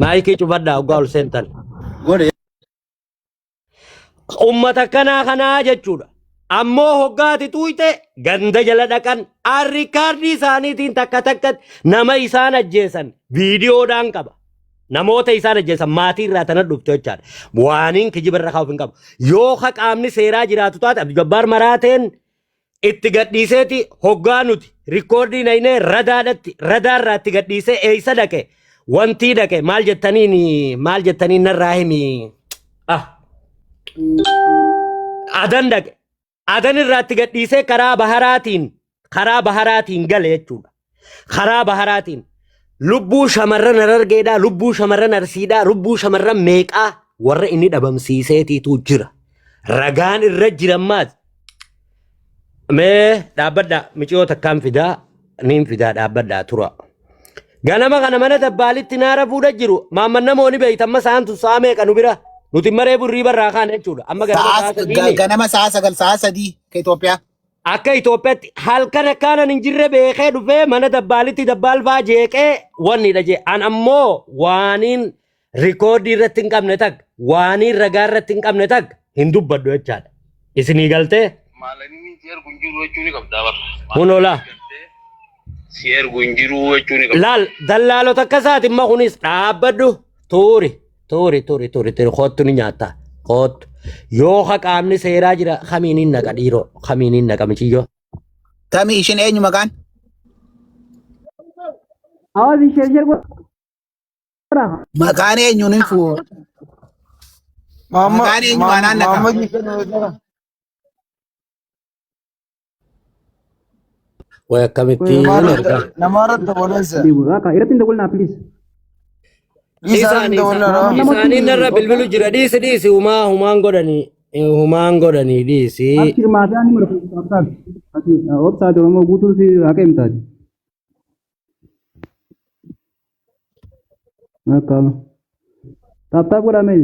Maayikii cufadhaa hoggaa ol seentan. Godhe. Ummata kanaa kanaa jechuudha. Ammoo hoggaati tuuyte ganda jala dhaqan arrikaardii isaaniitiin takka takkatti nama isaan ajjeesan viidiyoodhaan qaba. Namoota isaan ajjeesan maatii irraa tana dhufte jechaadha. Waaniin kijiba irra kaa'uuf hin qabu. Yoo ka qaamni seeraa jiraatu taate Abdul Jabbaar Maraateen itti gadhiiseeti hoggaa nuti rikoordii naynee radaadhatti radaarraa itti gadhiisee eeysa dhaqe wantii dhaqe maal jettaniin maal jettaniin narraa himi ah adan dhaqe adan irraa itti gadhiisee karaa baharaatiin karaa baharaatiin gale jechuudha karaa baharaatiin lubbuu shamarran harargeedhaa lubbuu shamarran arsiidhaa lubbuu shamarran meeqaa warra inni dhabamsiiseetiitu jira ragaan irra jiran maal mee dhaabbadhaa miciyoo takkaan fidaa niin fidaa dhaabbadhaa tura ganama kana mana dabbaalitti naara fuudha jiru maamman namoonni beeyta amma sa'aan tun sa'a meeqa nu bira nuti maree burrii barraa kaane jechuudha amma ganama Sa'a sa'a sadiini ganama sa'a 9 sa'a 3 ka Itoophiyaa. Akka Itoophiyaatti halkan akkaanan hin jirre beekee dhufee mana dabbaalitti dabbaal fa'aa jeeqee wannidha jee. An ammoo waaniin rikoordii irratti hin qabne takka waaniin ragaa irratti hin qabne takka hin dubbadhu jechaadha. Isinii galtee? Maalanii si ergu hin jiru jechuu ni qabdaa bara. Hunola. Si ergu hin jiru jechuu ni qabda. Laal dallaalota akka isaati immoo kunis dhaabbadhu tuuri. Turi turi turi turi kottu ni nyaatta kottu yoo ka qaamni seeraa jira kamiin hin naqa dhiiroo kamiin hin naqa miciyyoo. Tami ishiin eenyu maqaan? Hawaasni share share godha. Maqaan eenyuun hin fuu? Maqaan eenyu anaan naqa? Way akkamitti hin ergaa. Namarratti oolessa. Akka irratti hin dabalnaa please. Isaan isaanii narra bilbilu jira dhiisi dhiisi humaa humaan godhanii humaan godhanii dhiisi. Abshir maafiyaan ni mara obsaati. Ati obsaati Oromoo guutuu si haqa himtaati. Akka taap taap godhamee.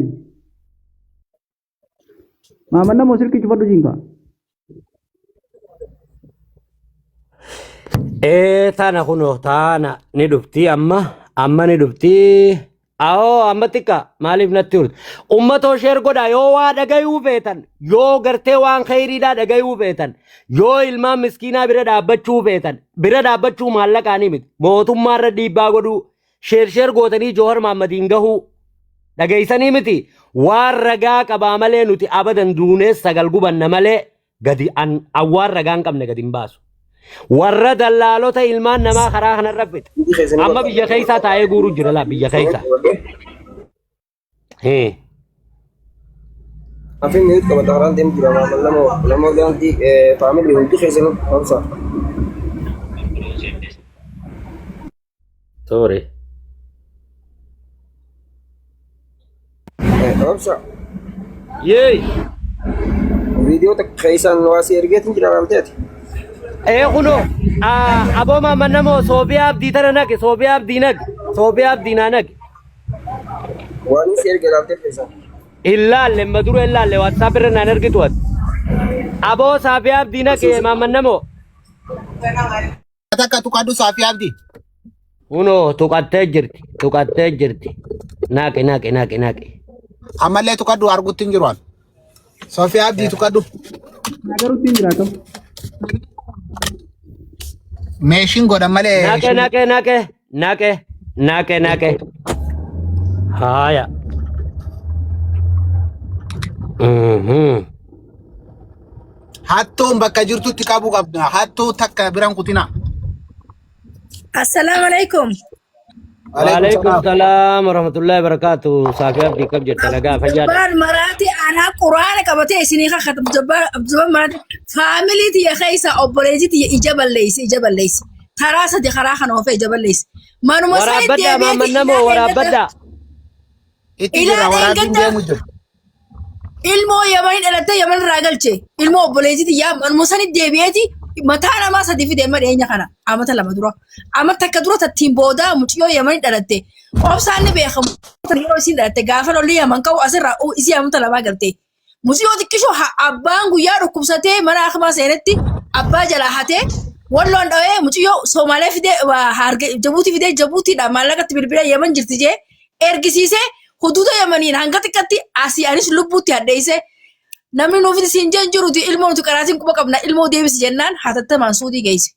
Maaman namoo silkii cufadhu jinka. Ee tana kunoo taana ni dhufti amma amma ni dhufti. Awoo amma xiqqa maaliif natti urte? Ummatoo sheer godhaa yoo waa dhagayuu feetan yoo gartee waan kheyriidhaa dhagayuu feetan yoo ilmaan miskiinaa bira dhaabbachuu feetan bira dhaabbachuu maallaqaanii miti mootummaarra dhiibbaa godhuu sheer sheer gootanii Joohar Mahaammadiin gahuu dhageessanii miti waan ragaa qabaa malee nuti abadan duunee sagal gubanna malee gadi an an waan ragaa hin qabne gadi hin baasu. Warra dallaalota ilmaan namaa karaa kanarra fixe. Amma biyya keessaa taa'ee guuruu jira laa biyya keessaa. Hee. Afin mute qabata karaan deemu jira maama lama lama daantii faamilii hundi keessanuu obsa. Sorry. Obsa Yee. viidiyoo takka keessaan waa si ergeetiin jira laalteeti. Ee kunoo aboo maamman namoo Soofiyaa Abdii tana naqe Soofiyaa Abdii naqe Soofiyaa Abdii naa naqe. Waan si erge laaltee keessaan. Hin laalle amma dura hin laalle WhatsApp irra naan ergitu ati. Aboo Saafiyaa Abdii naqe maamman namoo. Takka tuqadhu Saafii Abdii. Kunoo tuqattee jirti tuqattee jirti. Naqi naqi naqi naqi. Ammallee tuqadhu argutti hin jiru an. Soofii Abdii tuqadhu. Nagarutti hin jiraatu. Meeshiin godhan malee. Naqe naqe naqe naqe naqe naqe. Haaya. Mhm. Hattuun bakka jirtutti qabuu qabna. Hattuu takka biran kutina. Assalamu alaikum. Waalaikum salaam warahmatullahi wabarakatuh. Saafii Abdii kam jirta nagaa fayyaadha. Jabbaar maraati anaa quraana qabatee isinii kakata. Jabbaar Abdul maraati faamilii tiyya keessa obboleessi tiyya ija balleessi ija balleessi. Karaa sadi karaa kana oofee ija balleessi. Manuma sanii Waraabbadhaa deebi'eeti maamman namoo ilaa eeggadda. waraabbadhaa. Itti jira Ilaa waraabbiin eeggadda. deemu jira. Ilmoo yamanii dhalattee yaman irraa galche. Ilmoo obboleessi tiyyaa manuma sanii deebi'eeti mataa namaa sadi fide amma dhiyeenya kana amata 2 dura. Amma takka dura tattiin boodaa mucayyoo yamanii dhalatte. Obsaan ni beekamu yeroo isiin dhalatte gaafa lolli yaman ka'u asirraa isii amata 2 galte. Mucayyoo xiqqishoo abbaan guyyaa dhukkubsatee mana hakimaa seenetti abbaa jalaa hatee walloon dhawee mucayyoo Somaalee fidee Jabuutii fidee Jabuutiidha maallaqatti bilbilee yaman jirti jee. Ergisiisee huduuda Yamaniin hanga xiqqatti asii anis lubbuutti hadheessee namni nuufis siin jeen jiruti ilmoo nuti qaraatiin quba qabna ilmoo deebisi jennaan hatattamaan suudii geesse.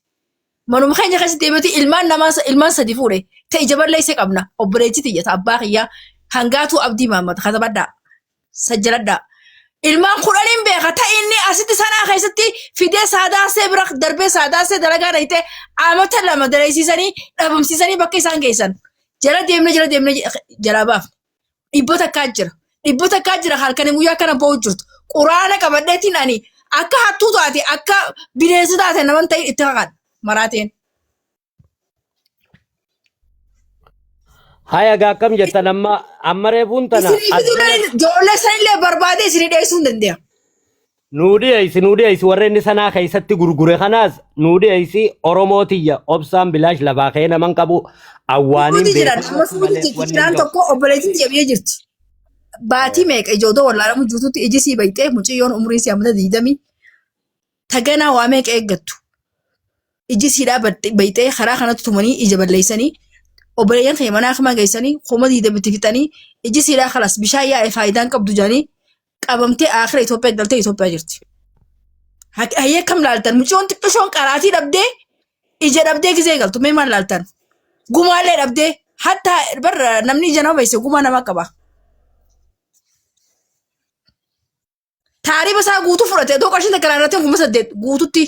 Manuma keenya keessa deemeti ilmaan namaa ilmaan sadi fuudhe ta'e jaballee isee qabna obboleettii tiyya ta abbaa kiyyaa hangaatuu abdii maammata katabadhaa sajjaladhaa. Ilmaan kudhaniin beeka ta'e inni asitti sanaa keessatti fidee saadaasee bira darbee saadaasee dalagaa dhayitee amata lama daleessiisanii dhabamsiisanii bakka isaan geessan. Jala deemnee jala deemnee jalaa baafne. Dhibba takkaa jira. Dhibba takkaa jira halkanii guyyaa kana ba'u jirtu. Quraana qabadheetiin ani akka hattuu taate akka bineensa taate naman ta'in itti kakadha maraateen. Haya gaa akkam jettan amma amma reefuun tana Isinii as fiduu jala ijoollee sanillee barbaadee isinii dhiyeessuu hin danda'a. nuu dhiyeessi nuu dhiyeessi warra inni sanaa keessatti gurgure kanaas nuu dhiyeessi Oromoo tiyya obsaan bilaash lafaa ka'ee naman qabu awwaaniin Suuti jiran beeku amma suuti malee jirti wanni hin jiraan jiru. tokko obboleettiin tiyya biyya jirti. Baatii meeqa ijoollee wallaalamu jirtutti iji sii bayxee mucayyoon umriin sii ammata 20 taganaa waa meeqa eeggattu. Iji siidhaa bayxee karaa kanatti tumanii ija balleessanii obboleeyyan kee manaa kamaa geessanii 20,000 fixanii iji siidhaa kalas bishaan yaa'e faayidaan qabdu jedhanii qabamtee akira Itoophiyaa galtee Itoophiyaa jirti. Hayyee akkam laaltan mucayyoon xiqqishoon qaraatii dhabdee ija dhabdee gizee galtu mee maal laaltan gumaallee dhabdee hatta bar namni ija nama beesse gumaa nama qaba. Taariba isaa guutuu fudhate otoo qarshiin takka irratti 8,000 guututti.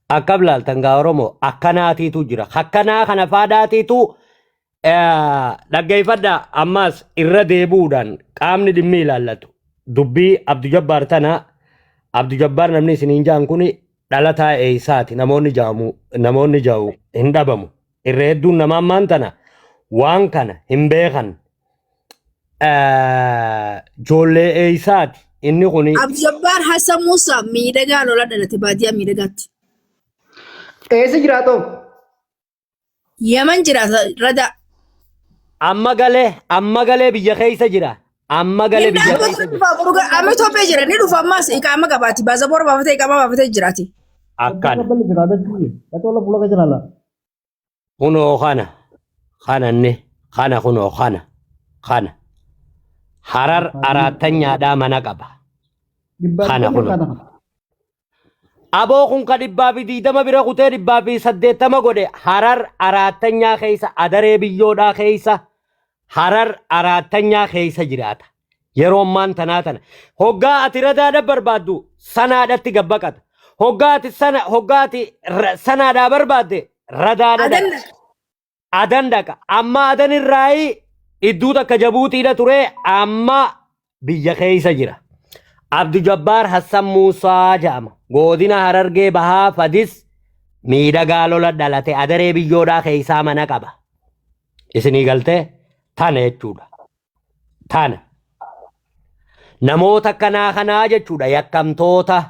Akkam laaltan gaa Oromoo akkanaatiitu jira. Akkanaa kana faadhaatiitu dhaggeeffadha ammas irra deebi'uudhaan qaamni dhimmi ilaallatu dubbii Abdu Jabbaar tana Abdu Jabbaar namni isiniin ja'an kun dhalataa eessaati namoonni ja'amu namoonni ja'u hin dhabamu. Irra hedduun namaa ammaan tana waan kana hin beekan. Ijoollee eessaati inni kuni Abjabbaar Hassan Muusaa miidhagaa lola dhalate baadiyyaa miidhagaatti. Eessa jiraatoo? Yaman jiraata rada. Amma galee amma galee biyya keessa jira. Amma galee Hin biyya dhaabbatu keessa jira. dhufa boru amma Itoophiyaa jira ni dhufa ammas iqaama qabaati baasaboora baafatee iqaama baafatee jiraati. Akkana. Kunoo kana kana inni kana kunoo kana kana harar araattanyaadhaa mana qaba. Kana kunoo. Aboo kun ka 120 bira kutee 180 godhe harar araattanyaa keessa adaree biyyoodhaa keessa harar araattanyaa keessa jiraata. Yeroo ammaan tanaa tana. Hoggaa ati radaadha barbaaddu sanaadhatti gabbaqata. Hoggaa ati sana hoggaa ati sanaadhaa barbaadde radaadha Adan dhaqa. Adan dhaqa. Amma adan irraayi idduu takka jabuutiidha ture amma biyya keessa jira. Abdu Jabbaar Hassan Muusaa jedhama. Godina Harargee Bahaa Fadis miidhagaa lola dhalate adaree biyyoodhaa keessaa mana qaba. Isinii galtee tana jechuudha. Tana. Namoota akkanaa kanaa jechuudha yakkamtoota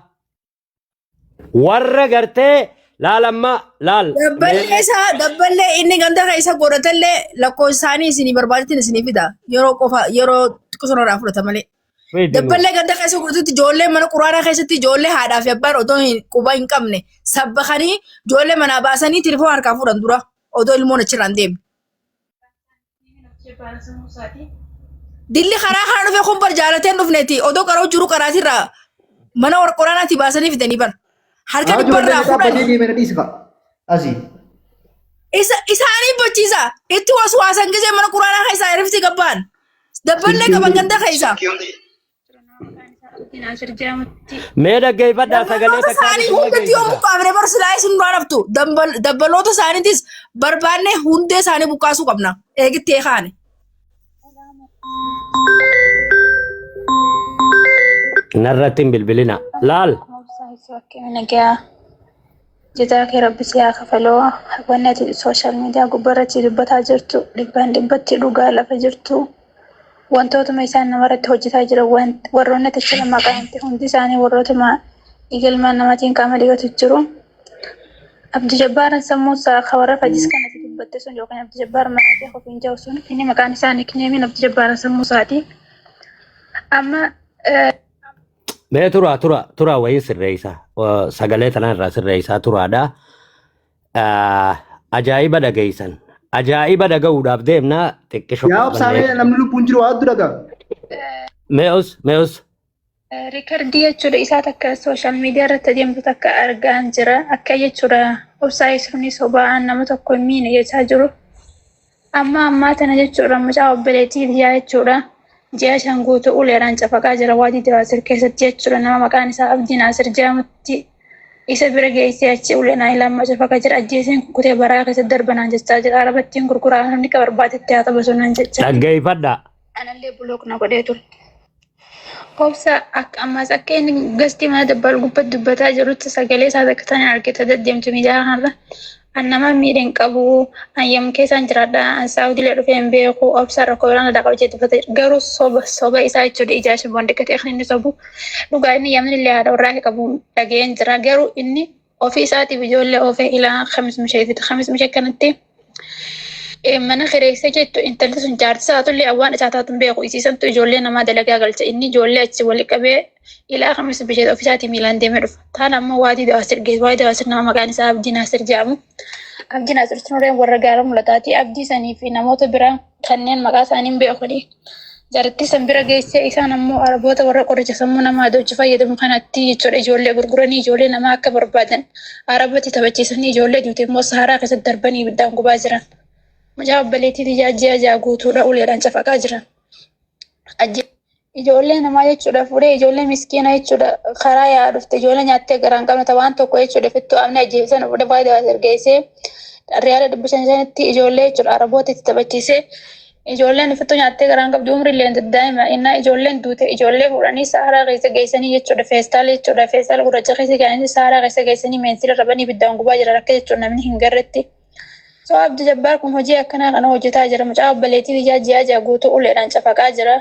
warra gartee laal amma laal Dabballee isaa dabballee inni ganda keessa godhatellee lakkoofsa isaanii isinii barbaadetti isinii fida yeroo qofa yeroo xiqqoo sanarraa fudhata malee. fidi nu. Dabballee ganda keessa godhatutti ijoollee mana quraanaa keessatti ijoollee haadhaa fi abbaan otoo hin quba hin qabne sabbakanii ijoollee manaa baasanii telefoon harkaa fuudhan dura odoo ilmoon achirraa hin deemne. Dilli karaa kana dhufe kun bar jaalatee hin dhufneeti. Odoo qaroo jiru qaraatirraa mana warra qoraanaatti baasanii fidanii bar. Harka dhibbarraa fuudhan. Asii. Isa isaanii bachiisa. Itti waswaasan gisee mana quraanaa keessaa irifti gabbaan. Dabballee qaban ganda keessaa. Mee dhaggeeffadhaa sagalee Dabbaloota takkaan isaanii isin hundatti yoo dhageessisa. buqqaafne bar silaa isin duraa dhabtu. Dabbaloota isaaniitis barbaanne hundee isaanii buqqaasuu qabna. Eegittee kaane. Narratti hin bilbilina. Laal. Nagaa jazaa kee rabbi si haa kafaloo wanni ati sooshaal miidiyaa gubbaarratti dubbataa jirtu dhibbaan dhibbatti dhugaa lafa jirtu wantootuma isaan namarratti hojjetaa jiran warroonni ati achirra maqaa himte hundi isaanii warrootuma dhiiga namaatiin qaama dhiqatu jiru. Abdi Jabbaaran sammuu isaa ka warra fadis kan ati dubbatte sun yookaan Abdi Jabbaar maraatee ofiin jiru sun inni maqaan isaa nikneemiin Abdi Jabbaaran sammuu isaati. Amma Mee turaa turaa turaa wayii sirreessaa. Sagalee tanaa irraa sirreessaa turaadha. Ajaa'iba dhageessan. Ajaa'iba dhaga'uudhaaf deemna xiqqisho. Yaa obsaamee namni lubbuun jiru waa hedduu dhagaa. Mee'us mee'us. Record jechuudha isaa takka social media irratti adeemtu takka argaan jira. Akka jechuudha obsaa isni sobaan nama tokko hin miine jechaa jiru. Amma ammaa tana jechuudha mucaa obboleettii biyyaa jechuudha. Ji'a 5 guutuu uleedhaan cafaqaa jira Waadii Dawaasir keessatti jechuudha. Nama maqaan isaa Abdii Naasir jedhamutti isa bira geessee achi uleedhaan ilaamaa cafaqaa jira. Ajjeeseen kukkutee baraa keessatti darbanaan jechaa jira. Arabattiin gurguraa namni ka barbaadetti haa taphasu naan jechaa. Dhaggeeffadhaa. Anallee block na godhee ture. Obsa akka ammas akka inni gastii mana dabbal gubbatti dubbataa jirutti sagalee isaa takka tani argite deddeemtu miidiyaa kanarra. An nama miidhe hin qabu, an yam keessaan jiraadha, an saawudiilee dhufee hin beeku, obsa rakkoo biraan irraa qaba jedhee dubbata. Garuu soba soba isaa jechuudha ijaa shiboon dhiqatee kan inni sobu. Dhugaa inni yamni illee haadha warraa akka qabu dhaga'een jira. Garuu inni ofii isaatiif ijoollee oofee ilaa kamis mishee fite. Kamis mishee kanatti mana kireessee jettu intalli sun jaarti isaatullee awwaan isaa taatu hin beeku. Isiisantu ijoollee namaa dalagaa galcha. Inni ijoollee achi wali qabee ilaa kamis bishee ofisaatii miilaan deemee dhufa. Taan ammoo Waadii Dawaasir geesse. Waadii Dawaasir nama maqaan isaa Abdii Naasir jedhamu. Abdii Naasir sun warra gaara mul'ataati. Abdii sanii fi namoota biraa kanneen maqaa isaanii hin beekuni. Jaartii san bira geessee isaan ammoo Araboota warra qoricha sammuu namaa adoochu fayyadamu kanatti jechuudha ijoollee gurguranii ijoollee namaa akka barbaadan Arabatti taphachiisanii ijoollee duute immoo Saharaa keessatti darbanii ibiddaan gubaa jiran. Mucaa obboleettii tiyyaa ji'a 6 guutuudha uleedhaan cafaqaa jiran. Ijoollee namaa jechuudha fuudhee ijoollee miskiina jechuudha karaa yaa dhufte ijoollee nyaattee garaan qabne ta waan tokko jechuudha fittuu amni ajjeesan fuudhee faayidaa ergeessee riyaala 500 5tti ijoollee jechuudha Araboota itti taphachiisee ijoolleen fittuu nyaattee garaan qabdu umri illee daa'ima innaa ijoolleen duute ijoollee fuudhanii Saharaa keessa geessanii jechuudha feestaala jechuudha feestaala gurraacha keessa kaa'anii Saharaa keessa geessanii meensila rabanii ibiddaan gubaa jiran akka jechuudha namni hin garretti. So Abdi Jabbaar kun hojii akkanaa kana hojjetaa jira. Mucaa obboleettii tiyyaa ji'a 6 guutuu uleedhaan cafaqaa jira.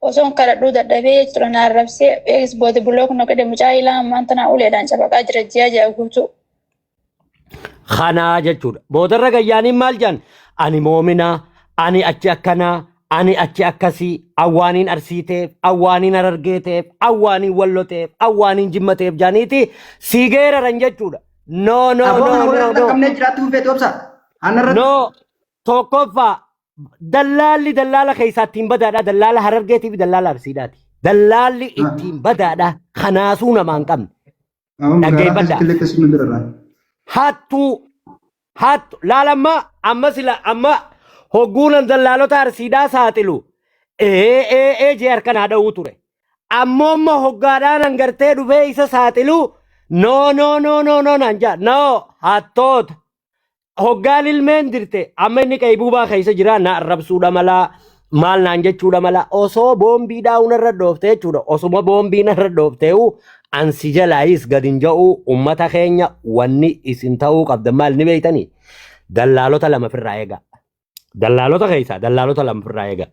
Osoon kadhadhuu dadhabee jechuudha na arrabsee eegis booda block na godhe mucaa ilaa ammaan tanaa uleedhaan cafaqaa jira ji'a 6 guutuu. Kanaa jechuudha. Boodarra gayyaaniin maal jedhan? Ani moominaa, ani achi akkanaa, ani achi akkasii, awwaaniin arsii ta'eef, awwaaniin harargee ta'eef, awwaaniin wallo ta'eef, awwaaniin jimma ta'eef jaaniiti sii geeraran jechuudha. No, no, Aboo no, kana no, warra no. dhaqqabnee jiraattuu feetu obsa. Anarratti No, tokkoffaa dallaalli dallaala keessaa ittiin badaadha. Dallaala harargeetii fi dallaala arsiidhaati. Dallaalli ittiin badaadha. Kanaasuu namaa hin qabne. Amma magaalaa Dhaggeeffadhaa. keessatti illee akkasuma bira Hattuu hattu laalamma amma sila amma hogguunan dallaalota arsiidhaa saaxilu ee ee ee jee harka naa dha'uu ture. Ammoo amma hoggaadhaan hangartee dhufee isa saaxilu no no no no no naan jaa no hattoota hoggaan ilmeen dirte amma inni qaybuubaa keessa jira na arrabsuudha malaa maal naan jechuudha mala osoo boombii dhaa'uun irra dhoofte jechuudha osuma boombiin irra dhoofteewu ansi jalaayis gad hin ja'u. Ummata keenya wanni isin ta'uu qabdan maal ni beeytanii? Dallaalota lama ofirraa eega. Dallaalota keessaa dallaalota lama ofirraa eega.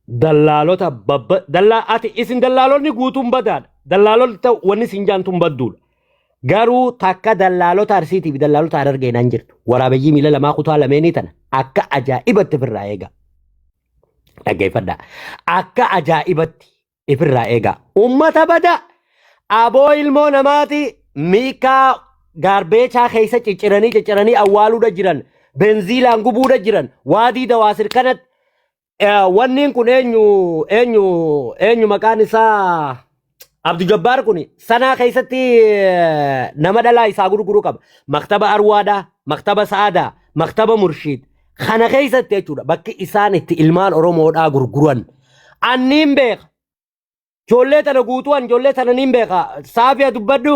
Dallaalota babba dallaa ati isin dallaalonni guutuun badaadha. Dallaalota wanni isin jaantuun badduudha. Garuu takka dallaalota Arsiitii fi dallaalota Harargee naan jirtu. Waraabeyyii miila lamaa kutaa lameenii tana akka ajaa'ibatti ofirraa eega. Dhaggeeffadhaa. Akka ajaa'ibatti ifirraa eega. Ummata bada aboo ilmoo namaati miikaa gaarbeechaa keessa cicciranii cicciranii awwaaluudha jiran. Benziilaan gubuudha jiran. Waadii dawaasir kanatti wanniin kun eenyu eenyu eenyu maqaan isaa Abdu Jabbaar kun sanaa keessatti nama dhalaa isaa gurguruu qaba. Maktaba Arwaadhaa, maktaba Sa'aadaa, maktaba Murshiid. Kana keessatti jechuudha bakki isaan itti ilmaan Oromoodhaa gurguran. Anniin beeka. Ijoollee tana guutuu an ijoollee tana niin beeka. Saafiya dubbadhu.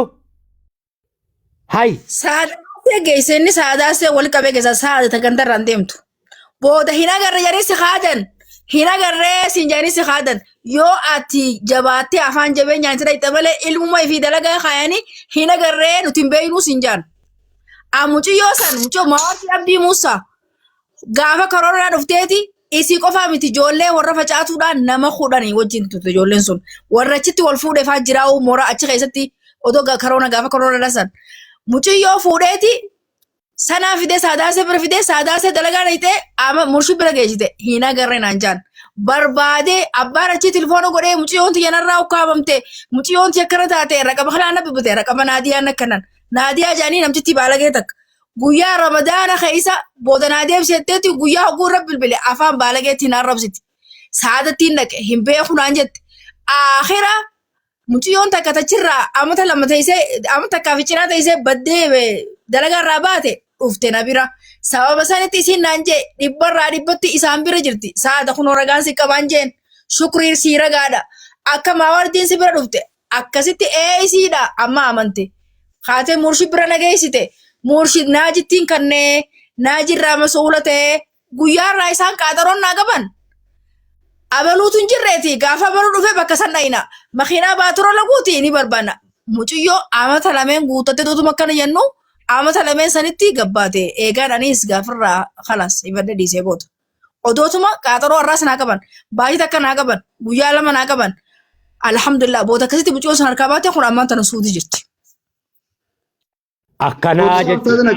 Hay. Saadaasee geesse inni saadaasee wal qabee geessa saada ta gandarraan deemtu. Booda hin agarre jedhanii si kaadan. Hin agarree siin jedhanii si kaadan. Yoo ati jabaattee afaan jabeenyaan si dhayxa malee ilmuma ifii dalagaa kaayanii hin agarree nuti hin beeknuu siin jaan. Muciyyoo san muciyyoo Mawaartii Abdii Muusaa gaafa karooraan dhufteeti isii qofaa miti ijoollee warra facaatuudhaan nama 10 wajjin turte ijoolleen sun. Warra achitti wal fuudhee faa jiraa'u mooraa achi keessatti odoo karoona gaafa karoora dhasan. Muciyyoo fuudheeti sanaa fidee saadaasee bira fidee saadaasee dalagaa dhayxee ama murshii bira geessite hin agarre naan jaan. Barbaadee abbaan achii tilfoona godhee muciyyoon tiyya narraa ukkaamamte muciyyoon tiyya akkana taate raqama kanaan na bibbite raqama naadiyaan akkanan naadiyaa jaanii namtitti baalagee takka. Guyyaa Ramadaana keessa booda naa deebisi jetteeti guyyaa hogguu irra bilbile afaan baalageetti naan rabsiti. Saadattiin dhaqe hin beeku naan jette. Aakhira mucayyoon takka tachirraa amata 2 teessee amata takkaa fi cinaa teessee baddee dalagaa irraa baate dhufte na bira. Sababa sanitti isiin naan jee dhibbarraa dhibbatti isaan bira jirti. Saada kunoo ragaan si qabaan jeen. Shukriin sii ragaadha. Akka maawardiin si bira dhufte akkasitti ee isiidha amma amante. Kaatee murshid bira na geessite. Murshid naajittiin kannee naajirraa masuula ta'ee guyyaarraa isaan qaaxaroon naa qaban. Abaluutu hin jirreeti gaafa abaluu dhufee bakka san dhayina. Makiinaa baatura laguuti ni barbaanna. Muciyyoo amata lameen guuttatte tutuma akkana jennu amata lameen sanitti gabbaate eegaan anis gaafirraa kalas ifadhe dhiisee booda. Odootuma qaaxaroo har'aas naa qaban baay'ee takka naa qaban guyyaa 2 naa qaban alhamdulillah booda akkasitti muciyyoo san harkaa baate kun ammaan tana suuti jirti. Akkanaa jechuudha.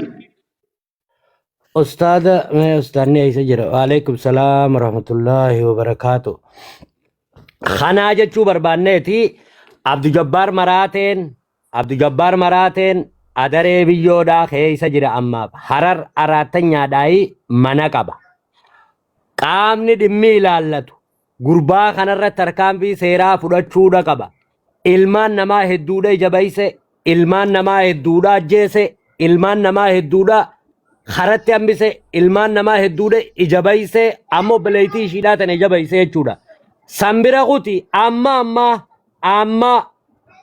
Ustaada mee ustaadni eessa jira? Waalaikum salaam warahmatullaahi wabarakaatu. Kanaa jechuu barbaanneeti Abdu Jabbaar Maraateen Abdu Jabbaar Maraateen adaree biyyoodhaa keessa jira ammaaf harar araattanyaadhaayi mana qaba. Qaamni dhimmi ilaallatu gurbaa kanarratti tarkaanfii seeraa fudhachuudha qaba. Ilmaan namaa hedduudha ija bayse, ilmaan namaa hedduudha ajjeese, ilmaan namaa hedduudha karatti hambise, ilmaan namaa hedduudha ija bayse, amma obboleettii ishiidhaa tana ija bayse jechuudha. San bira kuti amma amma amma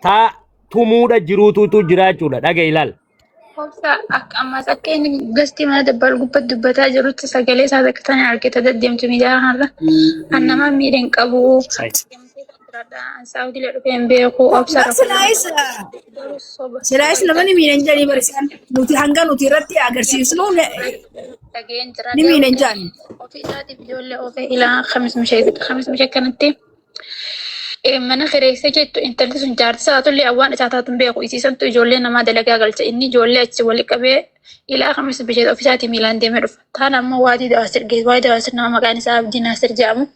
taa tumuudha jiruutuutu jira jechuudha. Dhaga'i ilaal. Obsa akka ammas akka inni gastii mana dabbal gubbatti dubbataa jirutti sagalee isaa takka tana argite deddeemtu miidiyaa kanarra. An nama miidhe hin qabu. An Saawudiilee dhufee hin beeku. Obsa Silaayis garuu soba. silaayis namni miidhan jedhanii barisan nuti hanga nuti irratti agarsiisnu Dhageen jira. ni miidhan jedhani. Ofii isaatiif ijoollee ofii ilaa kamis mishee kamis mishee kanatti mana kireessee jettu intalli sun jaarti isaa tullee awwaan isaa taatu hin beeku. Isiisantu ijoollee namaa dalagaa galcha. Inni ijoollee achi wali qabee ilaa kamis bishee ofiisaatii miilaan deemee dhufa. Taan ammoo waadii dawaasir geesse. Waadii dawaasir nama maqaan isaa Abdii Naasir jedhamu.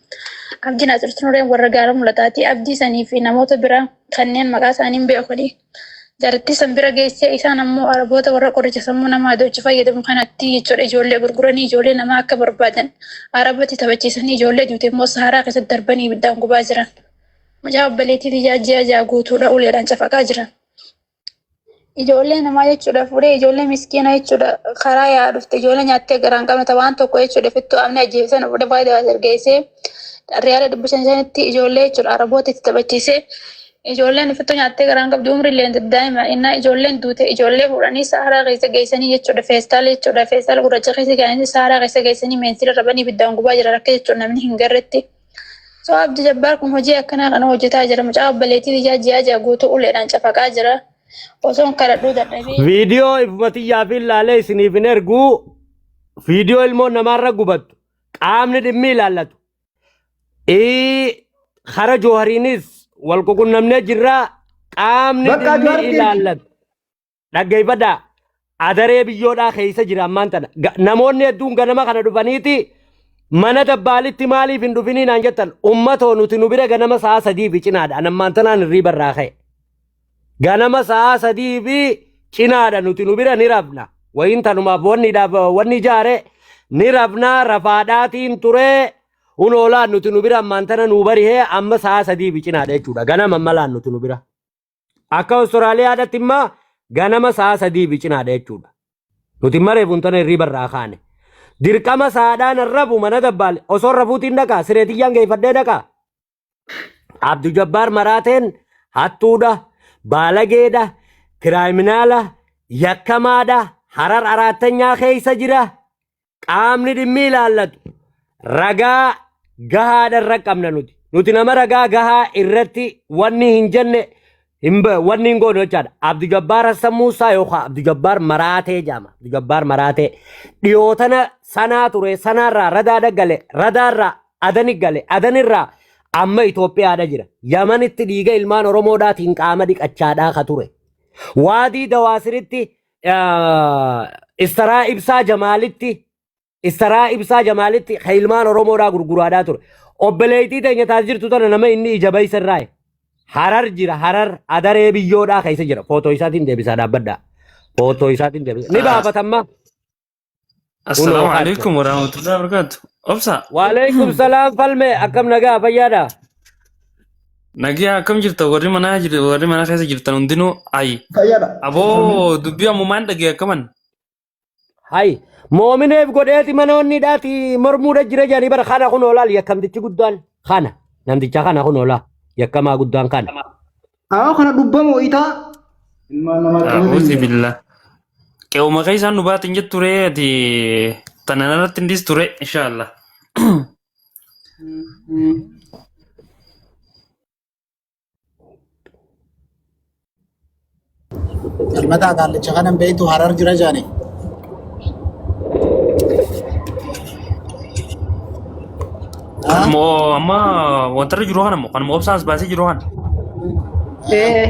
Abdii Naasir sun warra gaara mul'ataati. Abdii sanii fi namoota biraa kanneen maqaa isaanii hin beekuni. Jaartii san bira geessee isaan ammoo araboota warra qoricha sammuu namaa adochi fayyadamu kanatti jechuudha ijoollee gurguranii ijoollee namaa akka barbaadan arabatti taphachiisanii ijoollee duute immoo saharaa keessatti darbanii ibiddaan gubaa jiran. Mucaa obboleettii tiyyaa ji'a 6 guutuudha uleedhaan cafaqaa jiran. Ijoollee namaa jechuudha fuudhee ijoollee miskiina jechuudha karaa yaa dhufte ijoollee nyaattee garaan qabne waan tokko jechuudha fittuu amni ajjeesan fuudhee baay'ee waa ergeessee riyaala 500 500tti ijoollee jechuudha araboota itti taphachiisee ijoolleen fittuu nyaattee garaan qabdu umri illee daa'ima innaa ijoolleen duute ijoollee fuudhanii saharaa keessa geessanii jechuudha feestaala jechuudha feestaala gurraacha keessa kaa'anii saharaa keessa geessanii meensila rabanii ibiddaan gubaa jiran akka jechuudha namni hin garretti. So Abdi Jabbaar kun hojii akkanaa kana hojjetaa jira. Mucaa obboleettii tiyyaa ji'a 6 guutuu uleedhaan cafaqaa jira. Osoon kadhadhuu dadhabee. Viidiyoo ifuma tiyyaa fi ilaalee isiniif hin erguu. Viidiyoo ilmoon namaarra gubattu. Qaamni dhimmi ilaallatu. Kara Joohariinis wal ququnnamnee jirra. Qaamni Bakka dhimmi Johaar keessa. ilaallatu. Dhaggeeffadhaa. Adaree biyyoodhaa keessa jira ammaan tana. Namoonni hedduun ganama kana dhufaniiti mana dabbaalitti maaliif hin dhufinii naan jettan ummatoo nuti nu bira ganama sa'a 3 fi cinaadha. An ammaan tanaan hirriiba irraa ka'e. Ganama sa'a 3 fi cinaadha nuti nu bira ni rafna. Wayiin tanumaaf wanni dhaaf wanni ijaare ni rafna rafaadhaatiin ture. Hunoo laan nuti nu bira ammaan tana nuu barihee amma sa'a 3 fi cinaadha jechuudha. Ganama amma laan nuti nu bira. Akka Awustiraaliyaadhaatti immoo ganama sa'a 3 fi cinaadha jechuudha. Nuti mareef tana hirriiba irraa kaane. Dirqama sa'aadhaan rafu mana dabbaale osoo rafuutiin dhaqaa sireetiyyaan geeffadhee dhaqaa. Abdu Jabbaar Maraateen hattuudha, baalageedha, kiraaminaala, yakkamaadha, harar araattanyaa keessa jira. Qaamni dhimmi ilaallatu ragaa gahaadha irra qabna nuti. Nuti nama ragaa gahaa irratti wanni hin jenne wanni hin goone jechaadha. Abdu Jabbaar Hassan Muusaa yookaan Abdu Jabbaar Maraatee jedhama. Abdu Jabbaar Maraatee dhiyootana sanaa ture sanaarraa radaadha gale radaarraa adani gale adanirraa amma Itoophiyaadha jira. Yamanitti dhiiga ilmaan Oromoodhaatiin qaama dhiqachaadhaa ka ture. Waadii Dawaasiritti Istaraa Ibsaa Jamaalitti Istaraa Ibsaa Jamaalitti ka ilmaan Oromoodhaa gurguraadhaa ture. Obboleettii teenya taas jirtu tana nama inni ija baysa irraa Harar jira Harar adaree biyyoodhaa keessa jira. Footoo isaatiin deebisaa dhaabbadhaa. Footoo isaatiin deebisaa. Ni baafatamma. Kunoo Assalaamu kaadda. alaikum warahmatullahi wabarakatuh. Obsa, Waalaikum salaam falme akkam nagaa fayyaadha. nagaa akkam jirta warri manaa jir warri mana keessa jirtan hundinuu ayi. Fayyaadha. Aboo dubbii ammumaan dhagee akkaman. Hay moomineef godheeti manoonni dhaati mormuudha jira jedhanii bara kana kun oolaal yakkamtichi guddaan kana namticha kana kun oolaa yakkamaa guddaan kana. Awwa kana dhubbamoo itaa. Ilmaan namaa A'uuzi billah. Qe'uma keessaan nu baatin jettu ree ati tana narratti hin dhiistu ree inshaallah. Falmataa qaallicha kanan beektu harar jira jaani. Moo amma wantarra jiru kana moo kanuma obsaan as baasee jiru kana. Ee.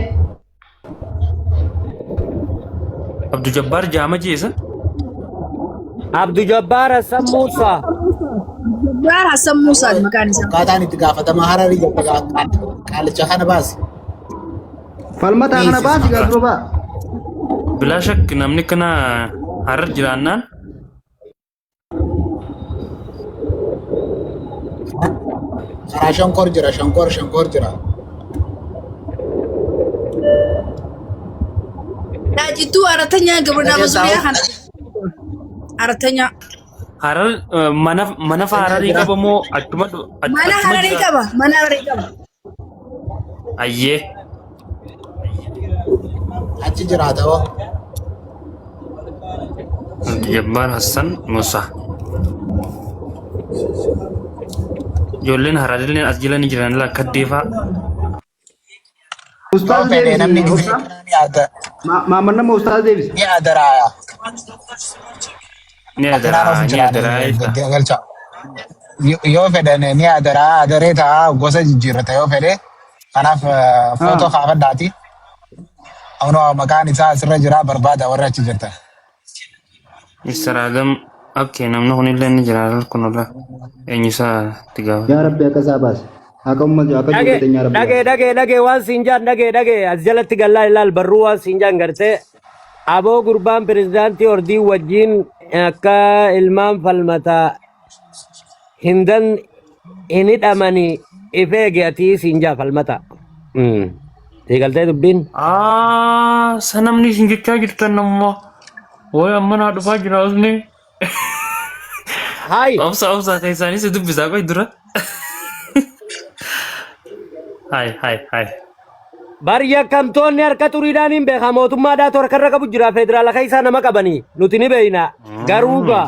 Abdu Jabbaar jaama jeesa. Abdu Jabbaar Hassan Muusaa. Jabbaar Hassan Muusaati maqaan isaa. Akkaataan itti gaafatamaa hararii jette qaalicha kana baasi. Falmataa kana baasi gaa dura baa. Bilaa shakk namni kana harar jiraannaan Karaa shankoor jira shankoor shankoor jira. Jidduu aratanya gabranaa mazuuriyaa kana. Aratanya. Harar mana mana fa hararii qaba moo achuma Mana achuma hararii jira? qaba. Mana hararii qaba. Ayyee. Achi jiraata hoo. Jabbaar Hassan Musa. Ijoolleen hararilleen as jala ni jiran laa kaddeefaa. Ustaaz Yoo fedhe namni deebisi. gisee ni adda Maamman nama ustaaz deebisi. ni adaraaya. Ni Makinaan adaraa of ni jiraan adaraa jecha. galcha. Yoo fedhan ni adaraa adaree ta'a gosa jijjiirrata yoo fedhe. Kanaaf footoo kaafadhaati. Anoo maqaan isaa asirra jira barbaada warra achi jirtan. Mr. Adam okay namni kunillee ni jira kun ola eenyu isaa itti gaafata. Yaa Rabbi akka isaa baase. Akka uummata akka Dhage ijoollee teenyaa Rabbi dhage baase. dhage dhage waan siin jaan dhage dhage as jalatti gallaa ilaal barruu waan siin jaan gartee aboo gurbaan pirezidaantii ordii wajjin akka ilmaan falmataa hindan hin hidhamanii if eege atii siin jaa falmata. Sii galtee dubbiin? Ah, sa namni isin jechaa jirtan amma. Way amma naa dhufaa jira osni. Hayi. Obsa obsa keessaanis si dubbisaa qoy dura. Hai hai hai. Bar yakkamtoonni harka xuriidhaan hin beekaa mootummaadhaatu harkarra qabu jira federaala keessaa nama qabanii nuti ni beekna garuu gaa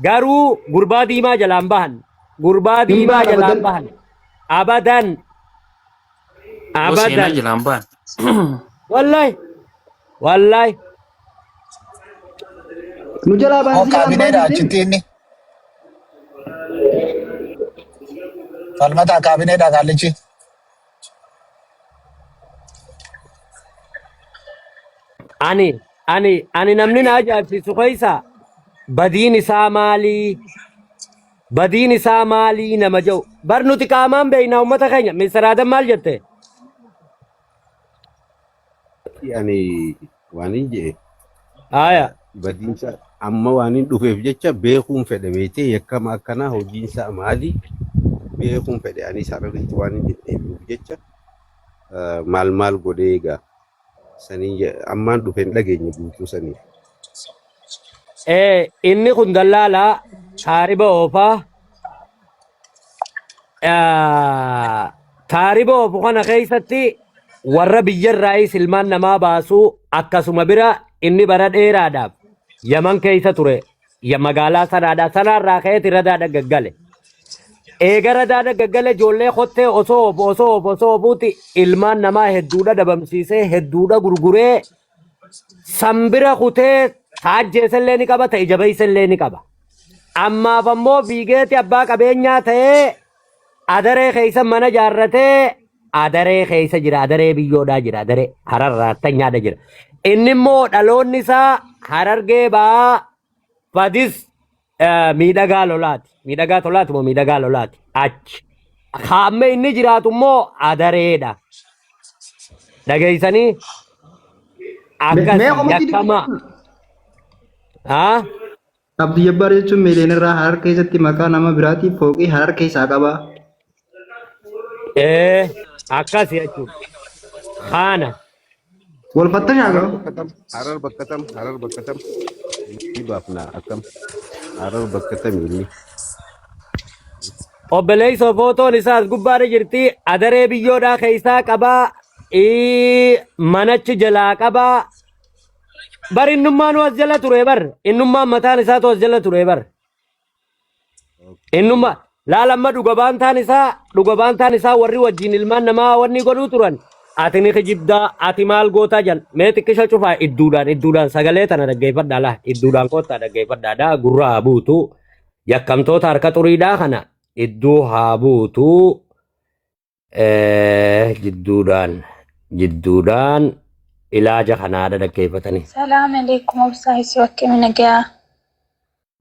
Garuu gurbaa diimaa jalaan bahan. Gurbaa Hin diimaa bahan jalaan abadan. bahan. Abadan. Yoo seenaa Abadan. jalaan ba'an. Wallahi. Wallahi. Nu jalaa Moo bahan si jalaan bahan kaabineedha jettee achitti inni. Falmataa kaabineedha qaallichi. Ani ani ani namni na ajaa'ibsiisu keessa badiin isaa maalii? Badiin isaa maalii nama jedhu. Bar nuti qaamaan beekna uummata keenya. Mister Adam maal jette? Ani waan hin jedhe Haaya. badiinsa amma waan hin dhufeef jecha beekuun fedhe beektee yakkama akkanaa hojiinsa maali beekuun fedhe ani sararitti waan hin deddeebi'uuf jecha maal maal godhee egaa sanii ammaan dhufe hin dhageenye guutuu sanii. Ee, inni kun dallaalaa taariba oofaa. Ah, Taariba oofu kana keessatti warra biyyarraayis ilmaan namaa baasuu akkasuma bira inni bara dheeraadhaaf Yaman keessa ture. Ya magaalaa sanaadha. Sanaarraa ka'eeti radaadha gaggale. Eega radaadha gaggale ijoollee kottee osoo oofu osoo oofu osoo oofuuti ilmaan namaa hedduudha dhabamsiisee hedduudha gurguree san bira kutee taajjeesellee ni qaba ta'e jabeessellee ni qaba. Ammaaf ammoo fiigeeti abbaa qabeenyaa ta'ee adaree keessa mana jaarratee adaree keessa jira adaree biyyoodhaa jira adaree hararraa tanyaadha jira. Inni immoo dhaloonni isaa harargee ba'aa fadis miidhagaa lolaati. Miidhagaa tolaati moo miidhagaa lolaati? Achi. Hamme inni jiraatu immoo adareedha. Dhageessanii Mee akkas komantii yakkamaa. dubbisi. Haa? Abdii Jabbaar jechuun miiliyoonarraa Harar keessatti maqaa nama biraatiif fooqii Harar keessaa qaba. Ee akkas jechuudha. Kaana. Wal fattashaa Harar qaba. bakka tam, Harar bakka tam, Harar bakka tam. Ni baafna akkam. Harar bakka tam inni. Obboleessoo footoon isaa as gubbaarra jirti. Adaree biyyoodhaa keessaa qabaa. Manachi jalaa qabaa. Bar innummaan as jala ture bar. Innummaan mataan isaatu as jala ture bar. Innummaa laala amma dhuga baantaan isaa dhuga baantaan isaa warri wajjin ilmaan namaa wanni godhuu turan. Ati ni kijibdaa ati maal gootaa jal mee xiqqisha cufaa idduudhaan idduudhaan sagalee tana dhaggeeffadhaa laa idduudhaan koottaa dhaggeeffadhaa daa gurra haa buutu yakkamtoota harka xuriidhaa kana idduu haa buutu Jidduudhaan jidduudhaan ilaaja kanaadha dhaggeeffatanii. Salaam alaikum obsaa isii akkami nagaa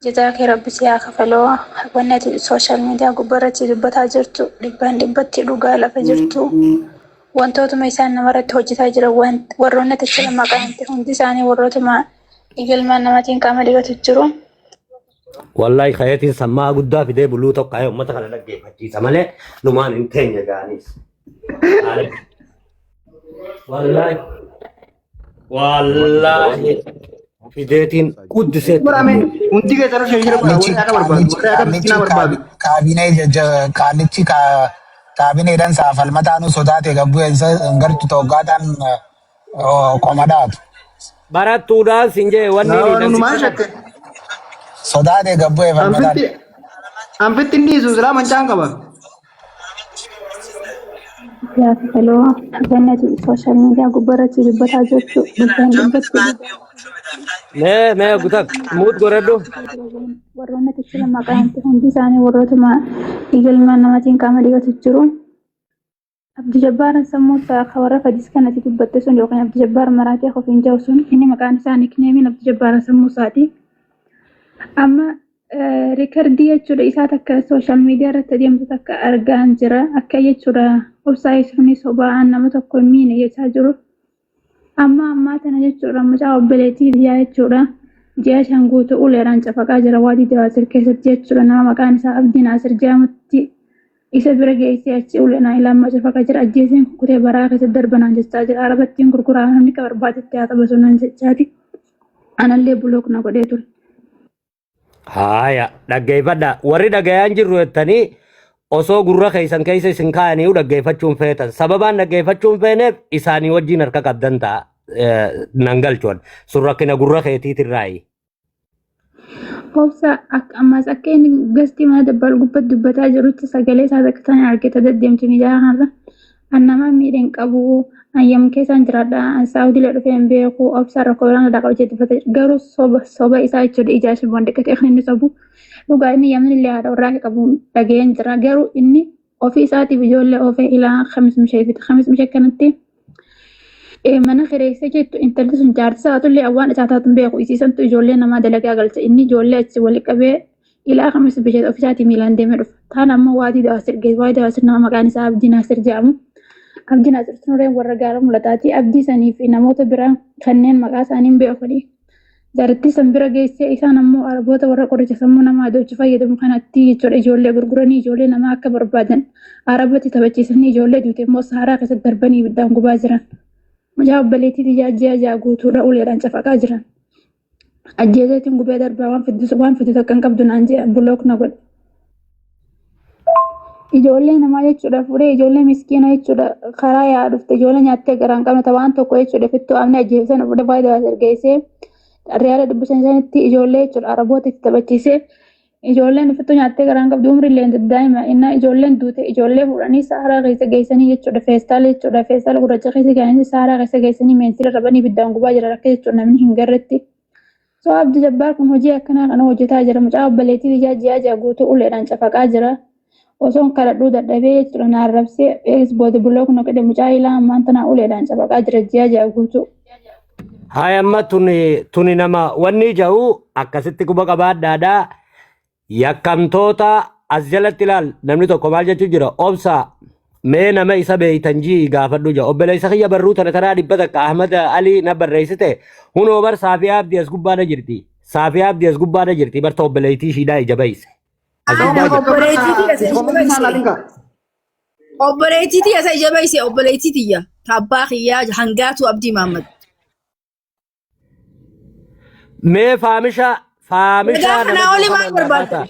jazaa kee rabbi si haa kafaloo wanni ati social media gubbaa irratti dubbataa jirtu dhibbaan dhibbatti dhugaa lafa jirtu wantootuma isaan namarratti hojjetaa jiran warroonni ati achirra maqaa himte hundi isaanii warrootuma ilmaan namaatiin qaama dhiqatu jiru. Wallahi kayeetiin sammaa guddaa fidee buluu tokko ayee uummata kana dhaggeeffachiisa malee numaan hin teenya gaaniis. Wallahi wallahi fideetiin guddisee Godhame hundi keessanuu sheeshira godha. Qaallichi Warri akka barbaadu. qaallichi Warri akka qaallichi miskinaa barbaadu. kaabinee qaallichi kaabineedhaan saafalmataanuu sodaate gabbuu hin gartu toggaataan qomadhaatu. Barattuudhaan sin jee wanni Naa ni waan numaan namticha shakke. Sodaate gabbuu falmataan. Anfitti anfitti inni dhiisu silaa mancaan qaba. Yaa kafaloo wanni ati social media gubbaa irratti dubbataa jirtu dhibbaan dhibbatti dhugaa. Mee mee gutak muut godhadhu. Warroonni ati achirra maqaa himte hundi isaanii warrootuma ilmaan namaatiin qaama dhiqatu jiru. Abdi Jabbaaran sammuu isaa ka warra fadis kanatti dubbatte sun yookaan Abdi Jabbaar maraatee ofiin jedhu sun inni maqaan isaa nikneemiin Abdi Jabbaaran sammuu isaati. Amma rikardii jechuudha isaa takka sooshaal miidiyaa irratti adeemtu takka argaan jira. Akka jechuudha obsaa Yuusufni sobaan nama tokko hin miine jechaa jiru. Amma ammaa tana jechuudha mucaa obboleettii biyyaa jechuudha. Ji'a 5 guutuu uleedhaan cafaqaa jira waadii Dawaasir keessatti jechuudha nama maqaan isaa Abdii Naasir jedhamutti isa bira geessee achi uleedhaan ilaamaa cafaqaa jira ajjeeseen kukkutee baraa keessatti darbanaan jechaa jira arabattiin gurguraa namni ka barbaadetti haa taphatu naan jechaati anallee bulook na godhee ture. Haaya dhaggeeffadha. Warri dhagayaan jirru jettanii osoo gurra keessan keessa isin kaayaniiyu dhaggeeffachuun feetan. Sababaan dhaggeeffachuun feeneef isaanii wajjin harka qabdan ta'a. Nan galchuun sun rakkina gurra keetiitirraayi. Obsa akka ammaas akka inni gastii mana dabbal gubbatti dubbataa jirutti sagalee isaa takka tana argite deddeemtu miidiyaa kanarra. An nama miidhe hin qabu. An Yaman keessaan jiraadha. An Saawudiilee dhufee hin beeku. Obsaan rakkoo biraan irraa qaba jedhee dubbata. Garuu soba soba isaa jechuudha ijaa shiboon dhiqatee kan inni sobu. Dhugaa inni Yaman illee haadha warraa akka qabu dhaga'een jira. Garuu inni ofii isaatiif ijoollee oofee ilaa kamis mishee fite. Kamis mishee kanatti mana kireessee jettu intalli sun jaarti isaa taatullee awwaan isaa taatu hin beeku. Isiisantu ijoollee namaa dalagaa galcha. Inni ijoollee achi wali qabee ilaa kamis bisheet ofiisaatii miilaan deemee dhufa. Taan ammoo waadii dawaasir geesse. Waadii dawaasir nama maqaan isaa Abdii Naasir jedhamu. Abdii Naasir sunureen warra gaara mul'ataati. Abdii sanii fi namoota biraa kanneen maqaa isaanii hin beekani. Jaartii san bira geessee isaan ammoo araboota warra qoricha sammuu namaa adoochu fayyadamu kanatti jechuudha ijoollee gurguranii ijoollee namaa akka barbaadan arabatti taphachiisanii ijoollee duute immoo saaraa keessatti darbanii ibiddaan gubaa jiran. Mucaa obboleettii tiyyaa ji'a 6 guutuudha uleedhaan cafaqaa jiran. Ajjeeseetiin gubee darbaa waan fiddu waan fiddu takka hin qabdu naan jedha bulook na godhe. Ijoollee namaa jechuudha fuudhee ijoollee miskiina jechuudha karaa yaa dhufte ijoollee nyaattee garaa hin qabne waan tokko jechuudha fittuu amni ajjeesan fuudhee faayidaa ergeessee riyaala 500 500tti ijoollee jechuudha araboota itti taphachiisee ijoolleen fittuu nyaattee garaa hin qabdu umri illee daa'ima innaa ijoolleen duute ijoollee fuudhanii saaraa keessa geessanii jechuudha feestaala jechuudha feestaala gurraacha keessa geessanii saaraa keessa geessanii meensila rabanii ibiddaan gubaa jira akka jechuudha namni hin garretti. So Abdi Jabbaar kun hojii akkanaa kana hojjetaa jira. Mucaa obboleettii tiyyaa ji'a 6 guutuu uleedhaan cafaqaa jira. Osoon kadhadhuu dadhabee jechuudha na arrabsee eegis booda buloo kun godhe mucaa ilaa ammaan tanaa uleedhaan cafaqaa jira ji'a 6 guutuu. Haaya amma tuni tuni nama wanni ja'u akkasitti quba qabaadhaadha. Yakkamtoota as jalatti ilaal namni tokko maal jechuu jira obsa mee nama isa beeytan jii gaafadhu jira obboleessa kiyya barruu tana taraa 100 Ahmad Ali na barreessite hunoo bar Saafiyaa Abdii as gubbaadha jirti. Saafiyaa Abdii as gubbaadha jirti barta obboleettii ishiidhaa ija bayse. As Ana gubbaa jirti. obboleettii tiyya isa ija Komantii maal bayse. alinka? Obboleettii tiyya isa ija bayse obboleettii tiyya. Ta abbaa kiyyaa hangaatu Abdii Mahammad. Mee faamisha faamisha Ragaa nama kanaa olii jiru maal kana naa barbaadda? baasaa.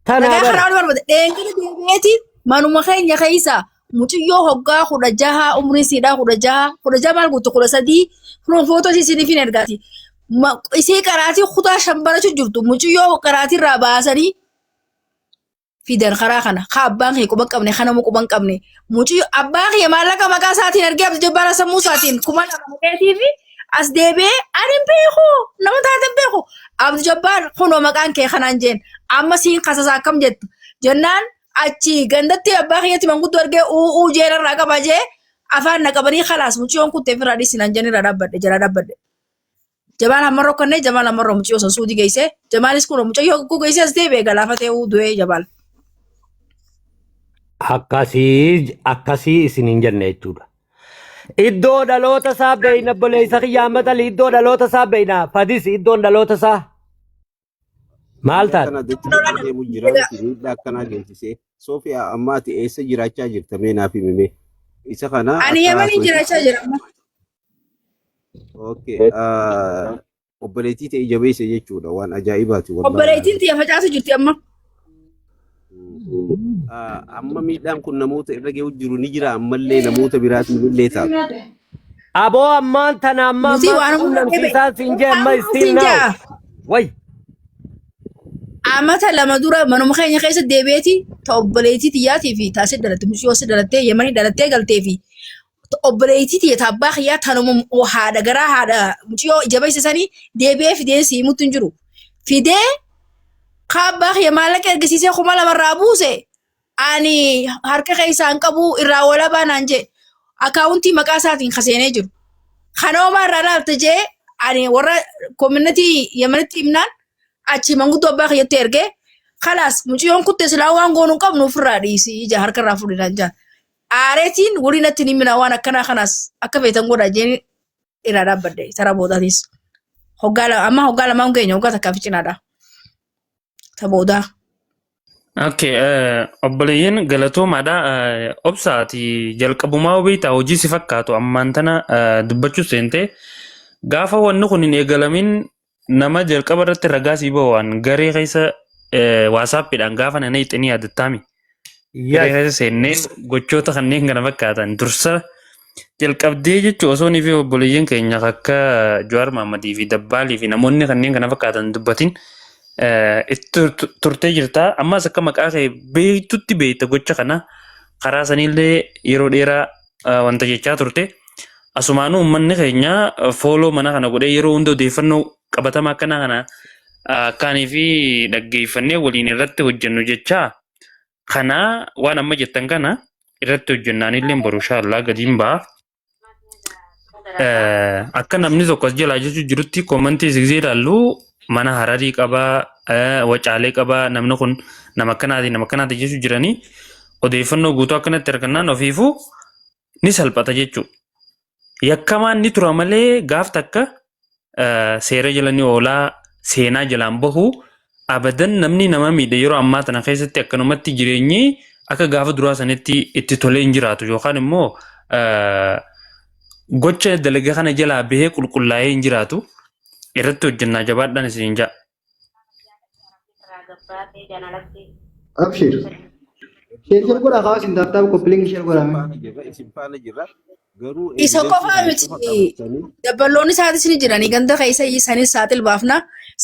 Tanaa Ragaa bar. kanaa olii barbaadda. Dheengina deebi'eeti manuma keenya keessa muciyyoo hoggaa 16 umriin siidhaa 16 16 maal guutu 13 kun footoo isii isiniif hin ergaati. Isii qaraatii kutaa 5 barachuu jirtu muciyyoo qaraatii irraa baasanii fidan karaa kana ka abbaan kee quban qabne ka nama quban qabne muciyyoo abbaan kee maallaqa maqaa isaatiin ergee abdi jabbaara sammuu isaatiin 2000 maqeetii fi as deebi'ee ani hin beeku nama taate hin beeku abdi jabbaar kunoo maqaan kee kanaan jeen amma siin kasasaa akkam jettu jennaan achi gandatti abbaa kiyyatti manguddoo argee uu uu jeen irraa qaba jee afaan na qabanii kalaas mucayyoon kuttee ofirraa dhiisinaan jeen irraa dhaabbadhe jalaa dhaabbadhe. Jamaal hamma rokkannee Jamaal hamma roo mucayyoo san suudii geessee Jamaalis kun mucayyoo hogguu geessee as deebi'e galaafatee uu du'ee Jamaal. Akkasii akkasii isin hin jenne jechuudha. Iddoo dhaloota isaa beeyna obboleessa kiyya Ahmad Ali iddoo dhaloota isaa beeyna Fadis iddoon dhaloota isaa maal Biyya taate? kana dachee deemu jira miti miidhaa akkanaa geessisee. Soofiyaa amma ati eessa jiraachaa jirta mee naaf himi mee. Isa kana Ani akka Yamaniin haasofsiisu. jiraachaa jira amma. Okay. Obboleettii ta'e jabeessa jechuudha waan ajaa'ibaati wallaahi. Obboleettiin tiyya facaasu jirti amma. Amma miidhaan kun namoota irra ga'u jiru ni jira ammallee namoota biraatiin illee taatu. Aboo ammaan tana amma Nuti ammaan waan hunda dhebe. qunnamsiisaan siin jee amma Waan still siin now. jaa. Way. Amata 2 dura manuma keenya keessa deebi'eeti ta obboleettii tiyyaatii fi taasii dhalatte mucayyoo si dhalattee Yamanii dhalattee galtee fi obboleettii tiyya ta abbaa kiyyaa tanuma haadha garaa haadha mucayyoo jabeessa sanii deebi'ee fidee si himutti hin jiru. Fidee ka abbaa kiyya maallaqa ergisiisee 2000 irraa buuse ani harka keessaa hin qabu irraa walabaa naan jee akkaawuntii maqaa isaatiin kaseenee jiru. Kana homaa irraa laalte jee ani warra koominatii Yemenitti himnaan achi manguddoo abbaa kiyyatti ergee kalaas mucayyoon kutte silaa waan goonu hin qabnu ofirraa dhiisi ija harka irraa fuudhi naan jaan. Aareetiin walii natti hin himina waan akkanaa kanaas akka feetan godha jeen irraa dhaabbadhe tara boodaatis. Hoggaa amma hoggaa lamaan keenya hoggaa takkaa fi cinaadha. Ta boodaa. Okay, obboleeyyan galatoomaadha. Obsa ati jalqabumaa beektaa hojii si fakkaatu ammaan tana dubbachuu seente. Gaafa wanni kun hin eegalamin nama jalqaba irratti ragaa sii bahu waan garee keessa waasaappiidhaan gaafa nana ixinii yaadattaami. Garee Yes. keessa seennee gochoota kanneen kana fakkaatan dursa jalqabdee jechuun osoo nii fi obboleeyyan keenya akka Jawaar Mahammadii fi Dabbaalii fi namoonni kanneen kana fakkaatan dubbatin itti turtee jirta. Ammas akka maqaa kee beektutti beekta gocha kana karaa saniillee yeroo dheeraa wanta jechaa turte. Asumaanuu uummanni keenya fooloo mana kana godhee yeroo hunda odeeffannoo qabatamaa akkanaa kana akkaanii fi dhaggeeffannee waliin irratti hojjennu jechaa kana waan amma jettan kana irratti hojjennaan illee boru inshaallaa gadiin ba'a. Akka namni tokko as jalaa jechuu jirutti koomantii sigsee ilaallu mana hararii qabaa wacaalee qabaa namni kun nama akkanaati nama akkanaati jechuu jiranii odeeffannoo guutuu akkanatti argannaan ofiifuu ni salphata jechuudha. Yakkamaan ni tura malee gaaf takka seera jala ni oolaa seenaa jalaan bahu abadan namni nama miidhe yeroo ammaa tana keessatti akkanumatti jireenyi akka gaafa duraa sanitti itti tolee hin jiraatu yookaan immoo gocha dalagaa kana jalaa bahee qulqullaa'ee hin jiraatu irratti hojjennaa jabaadhaan isiniin ja'a. Abshir. Share share godhaa kaas hin taaptaap koppilingi share godhaa. Faana jirra isin faana jirra garuu Isa evidensii qofaa kana miti qofa qabatanii dabballoonni isaatis ni jiranii ganda keessa sanis saaxil baafna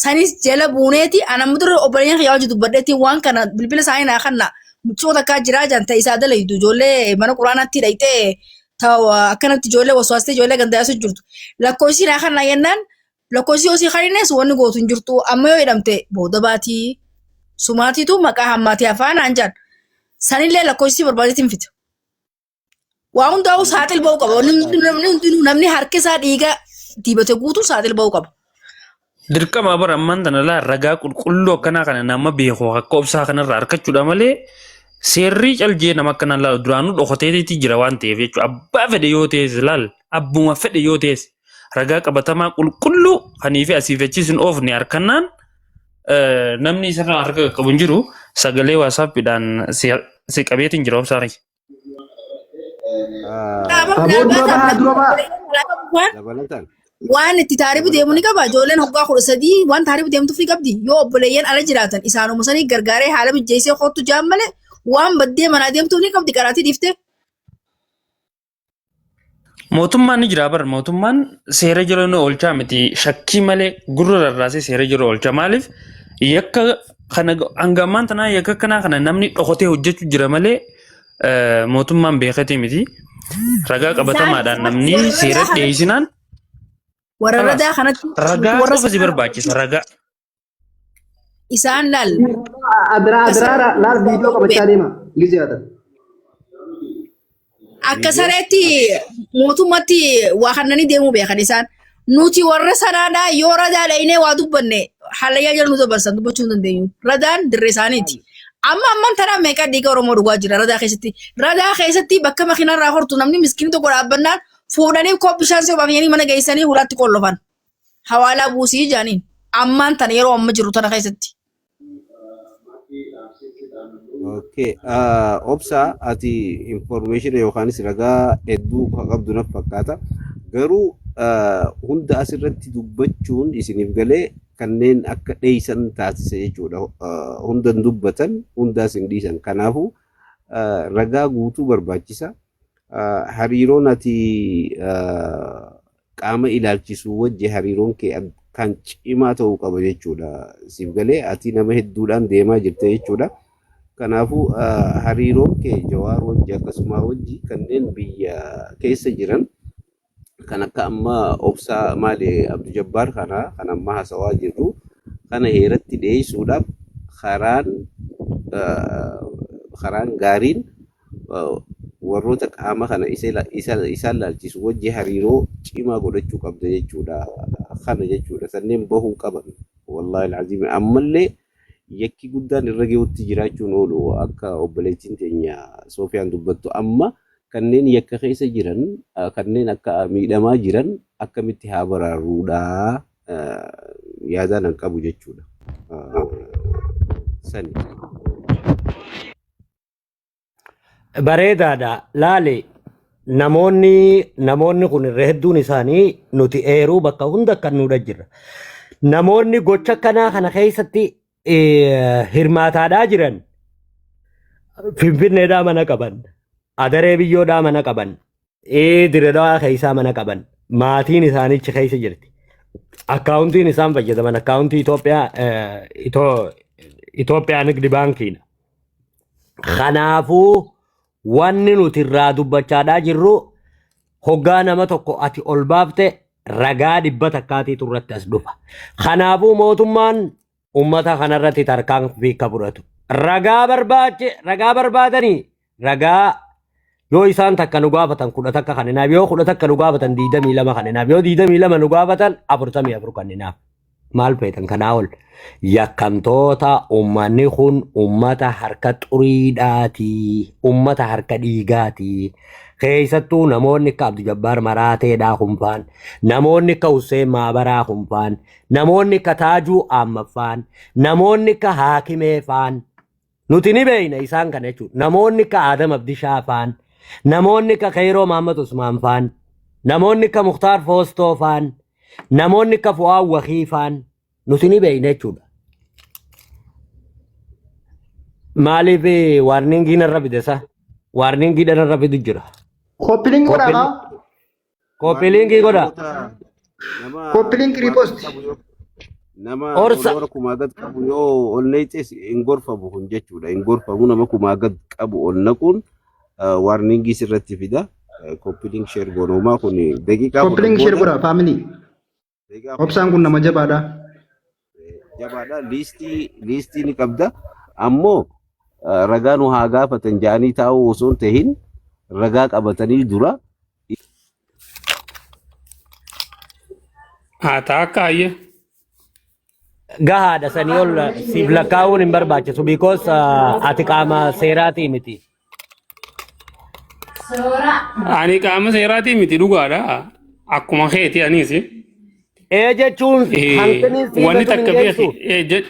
sanis jala buuneeti ana mudura obboleeyyan kiyyaa hojii dubbadheetti waan kana bilbila isaanii naa kanna mucoo takkaa jiraa jan ta'e isaa dalaydu ijoollee mana quraanaatti dhayxee ta akkanatti ijoollee waswaastee ijoollee ganda yaasu jirtu lakkoofsi naa kanna jennaan Lakkoofsi yoo sii kanines wanni gootu hin jirtu. Amma yoo hidhamte booda baatii. Sumaatiitu maqaa hammaatii afaan naan jedhan. Sanillee lakkoofsi barbaadetti hin fida. Waa hundaa'uu saaxil ba'uu qaba. Namni hundinuu namni harki isaa dhiiga dibate guutuu saaxil ba'uu qaba. Dirqama bara ammaan tana laa ragaa qulqulluu akkanaa kana nama beeku akka obsaa kanarraa argachuudha malee seerri caljee nama akkanaa laalu duraanuu dhokateetii jira waan ta'eef jechuudha. Abbaa fedhe yoo ta'es laal abbuma fedhe yoo ta'es Ragaa qabatamaa qulqulluu kanii fi asii fi achiis hin oofne harkannaan namni isarraa harka qaqqabu hin jiru. Sagalee WhatsAppiidhaan si qabeetiin jira obsaa kiyya. Aboo dura bahaa dura bahaa. Dabalataan. Waan itti taarifu deemu ni qaba. Ijoolleen hoggaa 13 waan taarifu deemtuuf ni qabdi. Yoo obboleeyyan ala jiraatan isaanuma sanii gargaaree haala mijjeessee kottu jaan malee waan baddee manaa deemtuuf ni qabdi qaraatii dhiiftee. Mootummaan ni jira bar, mootummaan seera jala nu oolchaa miti, shakkii malee gurra rarraasee seera jala oolcha. Maaliif yakka kana hanga ammaan tanaa yakka akkanaa kana namni dhokatee hojjechuu jira malee mootummaan beekatee miti. Ragaa qabatamaadhaan namni seera dhiyeessinaan Warra khalaas radaa kanatti ragaa warra qofa si barbaachisa ragaa. Isaan laal. Adiraa adiraa laal viidiyoo qabachaa deema. Gizee haa ta'u. Akka sareetti mootummatti waa kannanii deemuu beekan isaan. Nuti warra sanaadhaa yoo radaa dhayinee waa dubbanne hallayyaa jala nu dabarsan, dubbachuu hin dandeenyu. Radaan dirree isaaniiti. Amma amman tanaa meeqa dhiiga Oromoo dhugaa jira radaa keessatti. Radaa keessatti bakka makiinarraa hortu namni miskiinni tokko dhaabbannaan fuudhanii koo bishaan si obaafanii mana geessanii hulaatti qollofan. Hawaalaa buusii jaaniin. Ammaan tana yeroo amma jiru tana keessatti. Okay. Obsa, ati information yookaanis ragaa hedduu kan qabdu naf fakkaata. Garuu hunda asirratti dubbachuun isiniif galee kanneen akka dheeysan taasisa jechuudha. Hunda hin dubbatan, hundaas hin dhiisan. Kanaafuu ragaa guutuu barbaachisa. Hariiroon ati qaama ilaalchisu wajji hariiroon kee kan cimaa ta'uu qaba jechuudha. Siif galee, ati nama hedduudhaan deemaa jirta jechuudha. Kanaafuu hariiroon kee Jawaar wajji akkasuma wajji kanneen biyya keessa jiran kan akka amma Obsaa maali Abdu Jabbaar kana kan amma haasawaa jirru kana heeratti dhiyeessuudhaaf karaan gaariin warroota qaama kana isaan laalchisu wajji hariiroo cimaa godhachuu qabda jechuudha. Kana jechuudha. Sanneen bahuun qaban. Wallaahi alazim ammallee yakki guddaan irra gahutti jiraachuun oolu akka obboleettiin teenya Soofiyaan dubbattu amma kanneen yakka keessa jiran, kanneen akka miidhamaa jiran akkamitti haa baraaruudha yaadaan an qabu jechuudha. Sani. Bareedaadha. Laali, namoonni kun irra hedduun isaanii nuti eeruu bakka hunda kan nuudha jirra. Namoonni gocha kanaa kana keessatti hirmaataadhaa jiran Finfinneedhaa mana qaban, Adaree biyyoodhaa mana qaban, Diredawaa keessaa mana qaban, maatiin isaanichi keessa jirti. Akkaawuntiin isaan fayyadaman akkaawuntii Itoophiyaa Nigdi Baankiidha. Kanaafuu wanni nuti irraa dubbachaadhaa jirru hoggaa nama tokko ati ol baafte ragaa 100tiitu irratti as dhufa. Kanaafuu mootummaan ummata kanarratti tarkaanfii akka fudhatu. Ragaa barbaache ragaa barbaadanii ragaa yoo isaan takka nu gaafatan 11 kanninaaf, yoo 11 nu gaafatan 22 kanninaaf, yoo 22 nu gaafatan 44 kanninaaf. Maal feetan kanaa ol? Yakkamtoota, ummanni kun ummata harka xuriidhaati, ummata harka dhiigaati. Keessattuu namoonni akka Abdu Jabbaar Maraateedhaa kunfaan, namoonni akka Hussein Maabaraa kunfaan, namoonni akka Taajuu Aammaffaan, namoonni akka Haakimee faan, nuti ni beeyna isaan kana jechuudha. Namoonni akka Aadam Abdishaa faan, namoonni akka Keyroo Mahammad Usmaan faan, namoonni akka Muktaar Foostoo faan, namoonni akka Fu'aa Wakii faan nuti ni beeyna jechuudha. Maaliif warningiin irra fide sa? Warningii irra fidu jira. Copy link godhaa kaa. Copy linkii godha. Nama Copy link repost. qabu yoo nama Orsa. follower 1000 gad qabu yoo ol neeces hin gorfamu kun jechuudha. Hin gorfamu, nama 1000 gad qabu ol naquun warningii sirratti fida. Copy link share goonumaa kun daqiiqaa Copy 10 link share booda godhaa family. daqiiqaa 10 Obsaan kun nama jabaadha. Jabaadha. Liistii ni qabda. Ammoo ragaa nu haa gaafatan jedhanii taa'uu osoo hin tahin ragaa qabatanii dura Haa ta'a akka hayyee. Gahaadha, sanii ol siif lakkaa'uun hin barbaachisu because ati qaama seeraatii miti. Ani qaama seeraatii miti, dhugaadha. Akkuma keeti anis. Ee jechuun hanqinni Wanni siifatu hin takka beeki. geessu.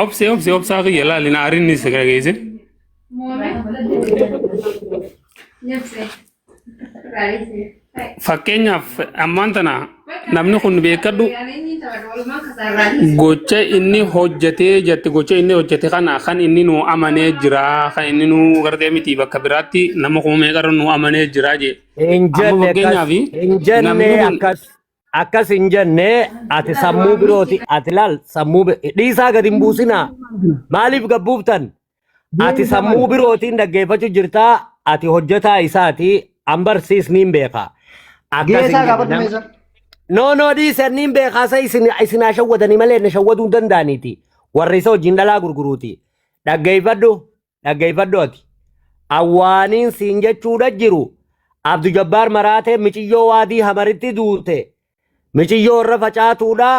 Obse obse obsaa kiyya laali na arinni si dhageesse. Fakkeenyaaf ammaan tana namni kun beekadhu gocha inni hojjetee jette, gocha inni hojjete kana kan inni nu amanee jira, kan inni nu gartee miti bakka biraatti nama kuma meeqarra nu amanee jira jee. Hin Amma jenne akkas fakkeenyaaf hin jenne namni kun akkas akkas hin jenne. Ati sammuu birooti, ati laal sammuu dhiisaa gadi hin buusinaa. Maaliif gabbuuftan? Ati sammuu birootiin dhaggeeffachuu jirtaa, ati hojjetaa isaati, an barsiis niin beeka. Akkas hin Geessaa jenne gaafadhu nama. meeshaa. No no, dhiise, niin beekaa isa isin isin haa shawwadanii malee na shawwaduu hin danda'aniiti. Warri isa wajjin dhalaa gurguruuti. Dhaggeeffadhu, dhaggeeffadhu ati. Awwaaniin siin jechuudha jiru. Abdu Jabbaar maraatee miciyyoo waadii hamaritti duute. Miciyyoo irra facaatuudha.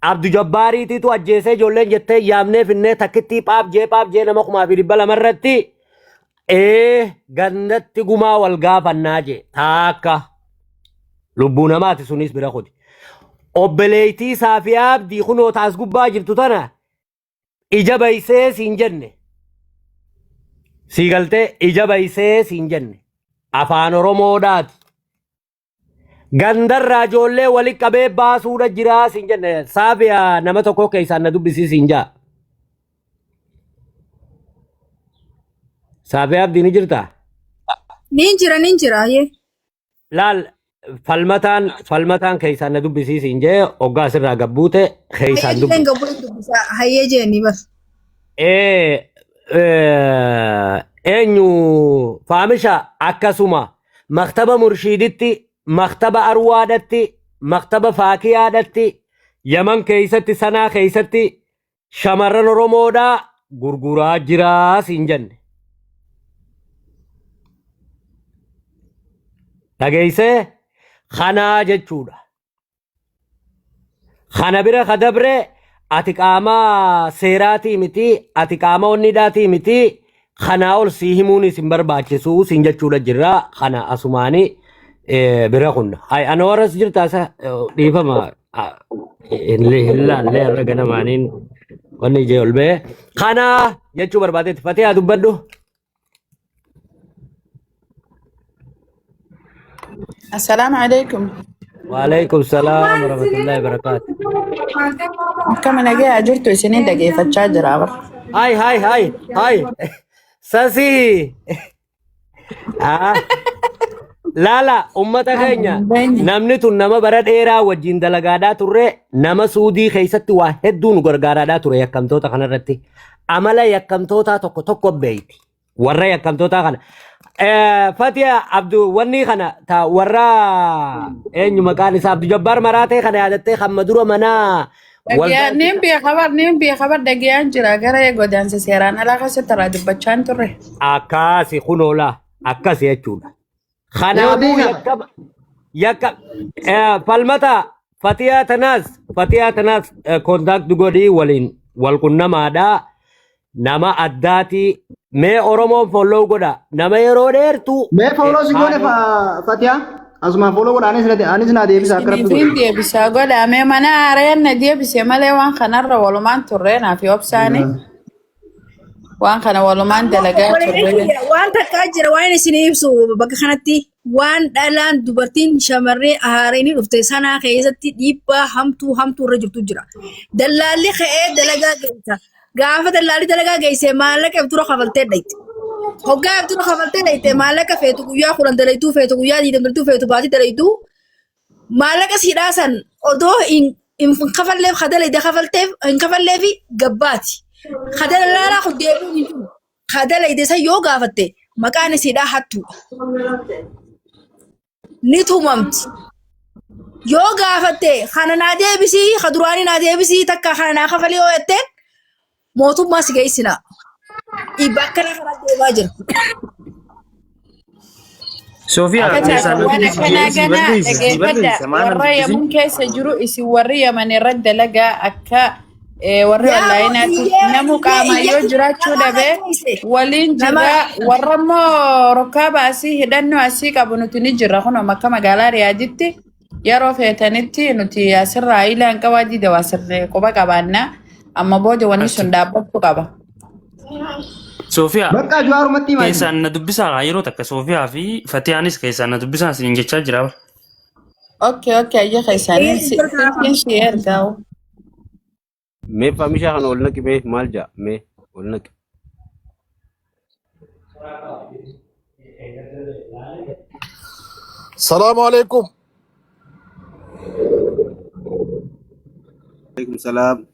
Abdu Jabbaariitiitu ajjeesee ijoolleen jettee yaamnee finnee takkittii phaaf jee phaaf jee nama 2,200 irratti ee gandatti gumaa wal gaafannaa jee taakka lubbuu namaati sunis bira kuti. Obboleettii Saafiyaa Abdii kunoo taas gubbaa jirtu tana ija baysee siin jenne. Sii galtee ija baysee siin jenne. Afaan Oromoodhaati. Gandarraa ijoollee wali qabee baasuudha jiraa siin jenne. Saafiyaa nama tokko keessaan na dubbisii siin jaa. Saafiyaa Abdii ni jirtaa? Niin jira, niin jira, hayyee. Laal, falmataan falmataan keessaan na dubbisii siin jee hoggaa asirraa gabbuute keessaan Hayyee dubbisi. jeen gabbuun dubbisaa hayyee jeeni bar. Ee, eenyu faamisha akkasuma maktaba murshiiditti, maktaba arwaadhatti, maktaba faakiyaadhatti, Yaman keessatti, Sanaa keessatti shamarran Oromoodhaa gurguraa jiraa siin jenne. Dhageessee kanaa jechuudha. Kana bira ka dabre ati qaama seeraatii miti, ati qaama onnidhaatii miti, kanaa ol sii himuun isin barbaachisu siin jechuudha jirra. Kana asumaanii bira kunna. Hay ana warras jirtaa isa dhiifama hin laallee har'a ganamaaniin wanni ijee ol ba'e. Kana jechuu barbaadeetti fatee haa dubbadhu. Assalaamu alaikum. Waalaikum salaam warahmatullahi wabarakatuh. Akkama nagayaa jirtu? Isinin dhageeffachaa jira bar. Hai hai hai hai. Sasi. Ah. Laala ummata keenya, namni tun nama bara dheeraa wajjin dalagaadhaa turre, nama Suudii keessatti waa hedduu nu gargaaraadhaa ture. Yakkamtoota kanarratti amala yakkamtootaa tokko tokko beeyti. Warra yakkamtootaa kana. Fatiya Abdu wanni kana ta warra eenyu maqaan isaa Abdu Jabbaar maraatee kana yaadattee hamma dura manaa waldaa Niin beeka bar, niin beeka bar, dhagayaan jira gara godaansa seeraan alaa keessatti irraa dubbachaa hin turre. Akkasi kunoolaa akkasi jechuudha. Kanaafuu yakka yakka falmata Fatiyaa tanaas, Fatiyaa tanaas contact godhii waliin wal qunnamaadha. Nama addaati. Mee Oromoon follow godha. Nama yeroo dheertuu Mee follow si goone Fatiyaa? Asumaan follow godha, anis naa deebisa akka rabbi Isiniifin godhe. deebisaa godha. Mee mana haareen na deebise malee waan kanarra walumaan turre naaf obsaani. Waan kana walumaan dalagaa Obboleettii turre. kiyya, waan takkaa jira waan isin ibsu bakka kanatti, waan dhalaan dubartiin shamarree haareenii dhufte sanaa keessatti dhiibbaa hamtuu hamtuu irra jirtu jira. Dallaalli ka'ee dalagaa geessa. Gaafa dallaalli dalagaa geesse maallaqa dura kafaltee dhayte. Hoggaa dura kafaltee dhayte maallaqa feetu guyyaa 10 dalaytuu, feetu guyyaa 20 dalaytuu, feetu baatii dalaytuu, maallaqa siidhaa san odoo hin kafalleef kadalayde kafalteef hin kafalleefi gabbaati. Kadalaalaa kun deebiin hin jiru. Kadalayde san yoo gaafatte maqaan isiidhaa hattuudha. Ni tumamti. Yoo gaafatte kana naa deebisii, ka duraanii naa deebisii, takka kana naa kafalii yoo jetteen mootummaa si geessina. Dhiibbaa akkana kana deemaa jira. Sofiyaa Akka keessaan taate waan nuti si akkanaa si ganaa barreessa si dhageeffadha. barreessa maal Warra namni Yaman keessa jiru isin warri Yaman irra dalagaa akka Warri Yaa onlaayinaatti iyyee namu iyyee qaamaan yoo iyyee jiraachuu namaa dhabee ajjeese. waliin Nama jirra. Warra immoo rukkaaba asii hidhannoo asii qabu nuti ni jirra. Kunoo akka magaalaa Riyaaditti yeroo feetanitti nuti asirraa ilaan qabaa dida waa sirree quba qabaanna. Amma booda wanni sun dhaabbachuu qaba. Soofiyaa Bakka Jawaarumatti himaa jiru. keessaan na dubbisaa yeroo takka Soofiyaa fi Fatiyaanis keessaan na dubbisaa isiniin jechaa jira. Okay, ayya keessaniin silkiin si ergaa. Mee famishaa kana ol naqi mee maal ja'a mee ol naqi. Salaamu alaikum. Alaikum salaam.